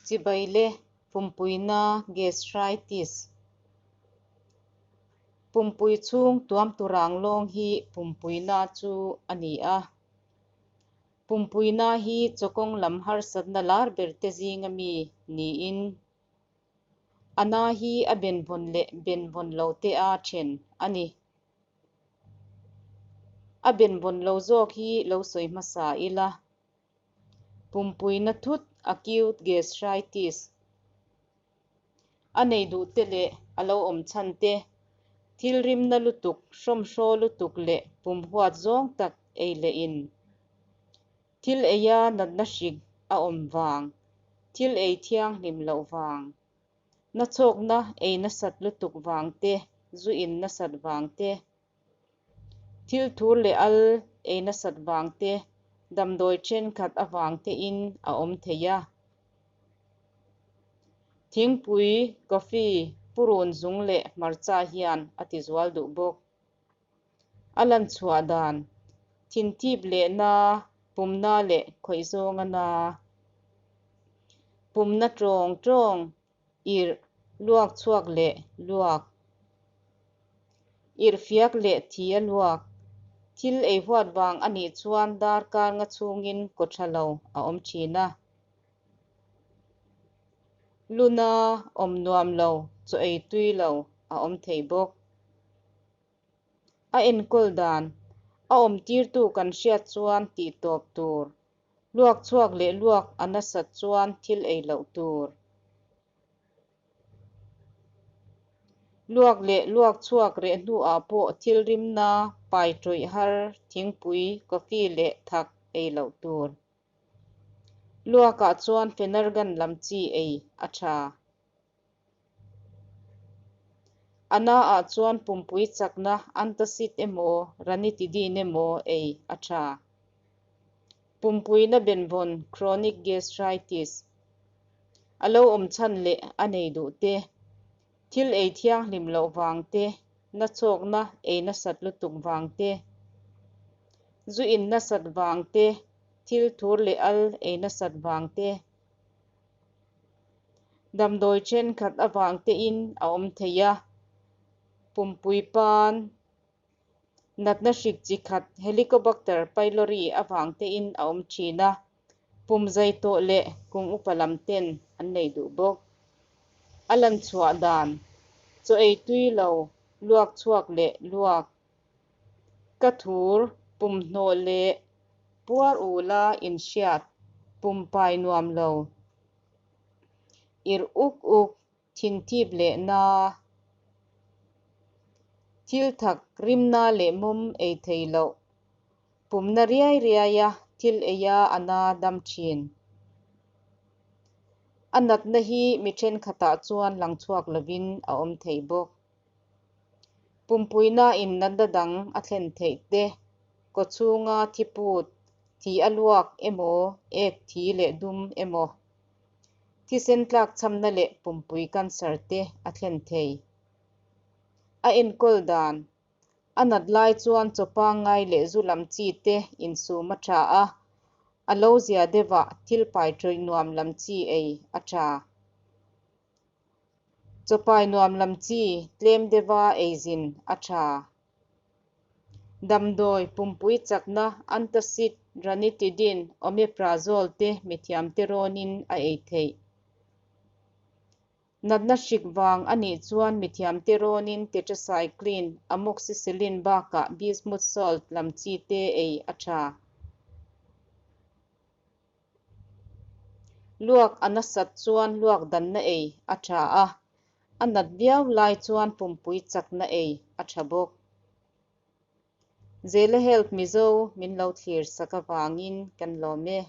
Chibai le Pumpuina Gastritis Pumpui chhung tuam turang lawng hi pumpuina chu a ni a. Pumpuina hi chawkawng lam harsatna lar ber te zinga mi niin a na hi a benvawn leh benvawn lo te a then a ni. A benvawn lo zawk hi lo sawi hmasa ila. Pumpuina thut, acute gastritis, a nei duh te leh a lo awm chhan te, thil rimna lutuk, hrawmhraw lutuk leh pum huat zawng tak ei leh in, thil eia natna hrik a awm vang, thil ei thianghlim loh vang, nachhawkna ei nasat lutuk vang te, zu in nasat vang te, Thil thur leh al ei nasat vang te, damdawi thenkhat avang tein a awm thei a. Thingpui, coffee, purun zung leh hmarcha hian a tizual duh bawk. A lan chhuah dan, thinthip leh na, pumna leh khawih zawnga na, pumna tawng tawng, Irh, luak chhuak leh luak. Irh fiak leh thi a luak. Thil ei huat vang a nih chuan darkar nga chhungin kaw tha lo a awm thin a. Luna awm nuam lo, chaw ei tui lo a awm thei bawk. A enkawl dan, a awmtirtu kan hriat chuan tih tawp tur. Luak chhuak leh luak a nasat chuan thil ei loh tur. Luak leh luak chhuak reh hnuah pawh thil rimna, pai tawih har, thingpui, coffee leh thak ei loh tur. Luakah chuan Phenergan lam chi ei a tha. A naah chuan pumpui chakna antacid emaw ranitidine emaw ei a tha. Pumpuina benvawn, chronic gastritis, a lo awm chhan leh a nei duh te, thil ei thianghlim loh vang te, nachhawkna ei nasat lutuk vang te, zu in nasat vang te, thil thur leh al ei nasat vang te, Damdawi thenkhat avang tein a awm thei a, pumpui pan, natna hrik chi khat Helicobacter pylori avang tein a awm thin a, pum zai tawh leh kum upa lam ten an nei duh bawk. A lan chhuah dan, chaw ei tui lo, luak chhuak leh luak, Ka thur pumhnawh leh puar ula inhriat pumpai nuam lo. Irh uk uk, thinthip leh na, thil thak rimna leh mawm ei thei loh, pumna riai riaia thil eia a na dam thin. A natna hi mi thenkhatah chuan lang chhuak lovin a awm thei bawk. Pumpuina in natna dang a thlen theih te, kawchhunga thi put, thi a luak emaw, ek thi leh dum emaw, thisen tlakchhamna leh pumpui cancer te a thlen thei. A enkawl dan, A nat lai chuan chaw pangngai leh zu lam chi te insum a tha a, a lo zia deuhah thil pai tawih nuam lam chi ei a tha. Chawpai nuam lam chi tlem deuha eizin a tha. Damdawi, pumpui chakna, antacid, ranitidine, omeprazole te mithiamte rawnin a ei theih. Natna hrik vang a nih chuan mithiamte rawnin tetracycline, amoxicillin bakah bismuth salt lam chi te ei a tha. Luak a nasat chuan luak danna ei a tha a, a nat viau lai chuan pumpui chakna ei a tha bawk. Zela Health Mizo min lo thlir sak avangin kan lawm e.